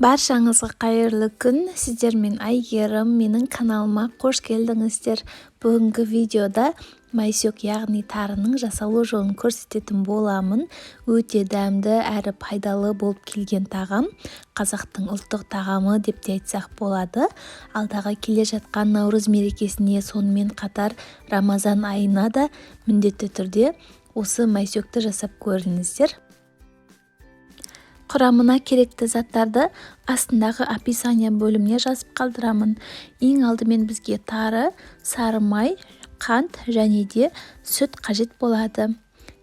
Баршаңызға қайырлы күн! Сіздермен Әйгерім. Менің каналыма қош келдіңіздер. Бүгінгі видеода майсөк, яғни тарының жасалу жолын көрсететін боламын. Өте дәмді әрі пайдалы болып келген тағам, қазақтың ұлттық тағамы деп те айтсақ болады. Алдағы келе жатқан Наурыз мерекесіне, сонымен қатар Рамазан айына да міндетті түрде осы майсөкті жасап көріңіздер. Құрамына керекті заттарды астындағы описание бөліміне жазып қалдырамын. Ең алдымен бізге тары, сары май, қант және де сүт қажет болады.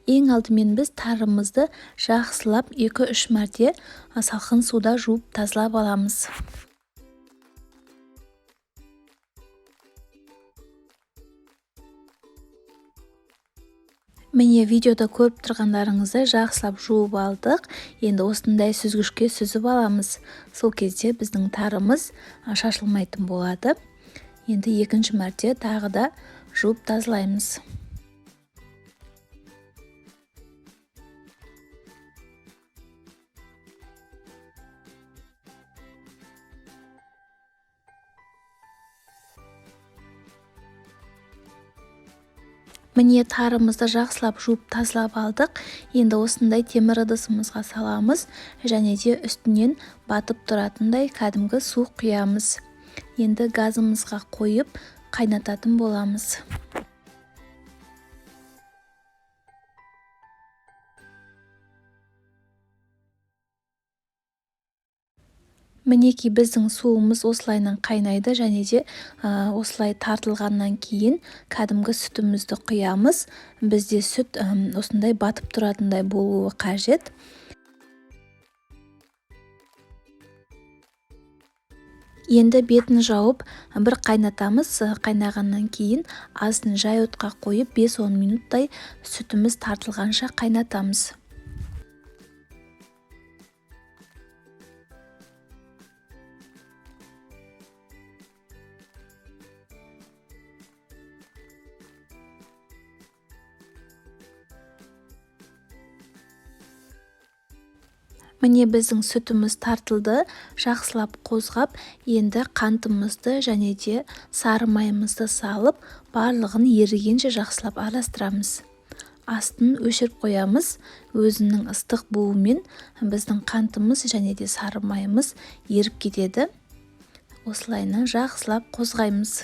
Ең алдымен біз тарымызды жақсылап 2-3 мәрте салқын суда жуып тазалап аламыз. Міне, видеода көріп тұрғандарыңыздай, жақсылап жуып алдық. Енді осындай сүзгішке сүзіп аламыз. Сол кезде біздің тарымыз шашылмайтын болады. Енді екінші мәрте тағы да жуып тазалаймыз. Міне, тарымызды жақсылап жуып тазалап алдық. Енді осындай темір ыдысымызға саламыз және де үстінен батып тұратындай кәдімгі су құямыз. Енді газымызға қойып қайнататын боламыз. Мінекей, біздің суымыз осылайынан қайнайды және де осылай тартылғаннан кейін кәдімгі сүтімізді құямыз. Бізде сүт осындай батып тұратындай болуы қажет. Енді бетін жауып бір қайнатамыз. Қайнағаннан кейін астын жай отқа қойып 5-10 минуттай сүтіміз тартылғанша қайнатамыз. Міне, біздің сүтіміз тартылды, жақсылап қозғап, енді қантымызды және де сары майымызды салып, барлығын ерігенше жақсылап араластырамыз. Астын өшіріп қоямыз. Өзінің ыстық буымен біздің қантымыз және де сары майымыз еріп кетеді. Осылайынан жақсылап қозғаймыз.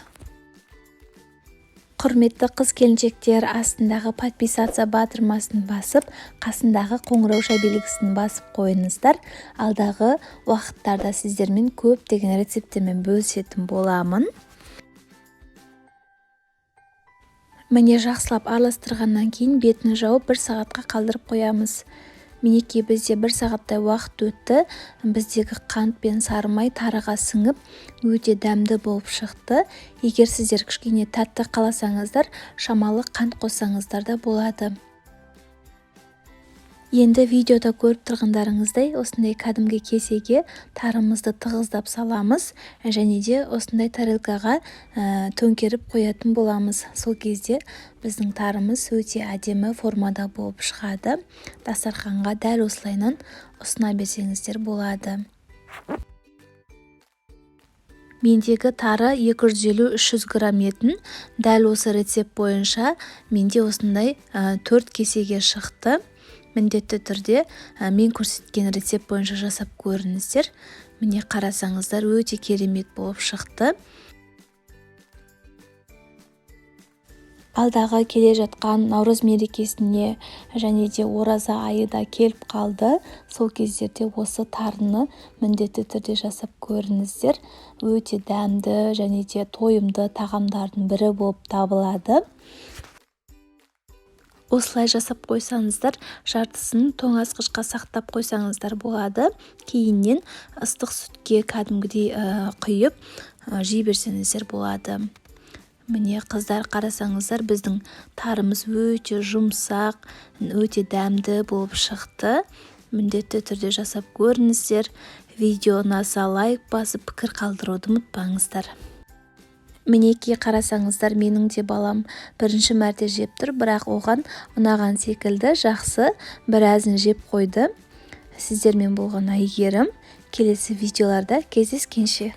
Құрметті қыз-келіншектер, астындағы подписаться батырмасын басып, қасындағы қоңырауша белгісін басып қойыңыздар. Алдағы уақыттарда сіздермен көптеген рецепттермен бөлісетін боламын. Міне, жақсылап араластырғаннан кейін бетін жауып бір сағатқа қалдырып қоямыз. Мінекей, бізде бір сағаттай уақыт өтті. Біздегі қант пен сары май тарыға сіңіп, өте дәмді болып шықты. Егер сіздер кішкене тәтті қаласаңыздар, шамалы қант қоссаңыздар да болады. Енді видеода көріп тұрғандарыңыздай, осындай кәдімгі кесеге тарымызды тығыздап саламыз және де осындай тарелкаға төңкеріп қоятын боламыз. Сол кезде біздің тарымыз өте әдемі формада болып шығады. Дастарханға дәл осылайынан ұсына берсеңіздер болады. Мендегі тары 250-300 грамм етін. Дәл осы рецепт бойынша менде осындай 4 кесеге шықты. Міндетті түрде мен көрсеткен рецепт бойынша жасап көріңіздер. Міне, қарасаңыздар, өте керемет болып шықты. Алдағы келе жатқан Наурыз мерекесіне және де ораза айы да келіп қалды. Сол кездерде осы тарыны міндетті түрде жасап көріңіздер. Өте дәмді және де тойымды тағамдардың бірі болып табылады. Осылай жасап қойсаңыздар, жартысын тоңазытқышқа сақтап қойсаңыздар болады. Кейіннен ыстық сүтке кәдімгідей құйып жей берсеңіздер болады. Міне, қыздар, қарасаңыздар, біздің тарымыз өте жұмсақ, өте дәмді болып шықты. Міндетті түрде жасап көріңіздер. Видео ұнаса, лайк басып, пікір қалдыруды ұмытпаңыздар. Мінекей, қарасаңыздар, менің де балам бірінші мәрте жеп тұр, бірақ оған ұнаған секілді, жақсы, біразын жеп қойды. Сіздермен болған Әйгерім. Келесі видеоларда кездескенше!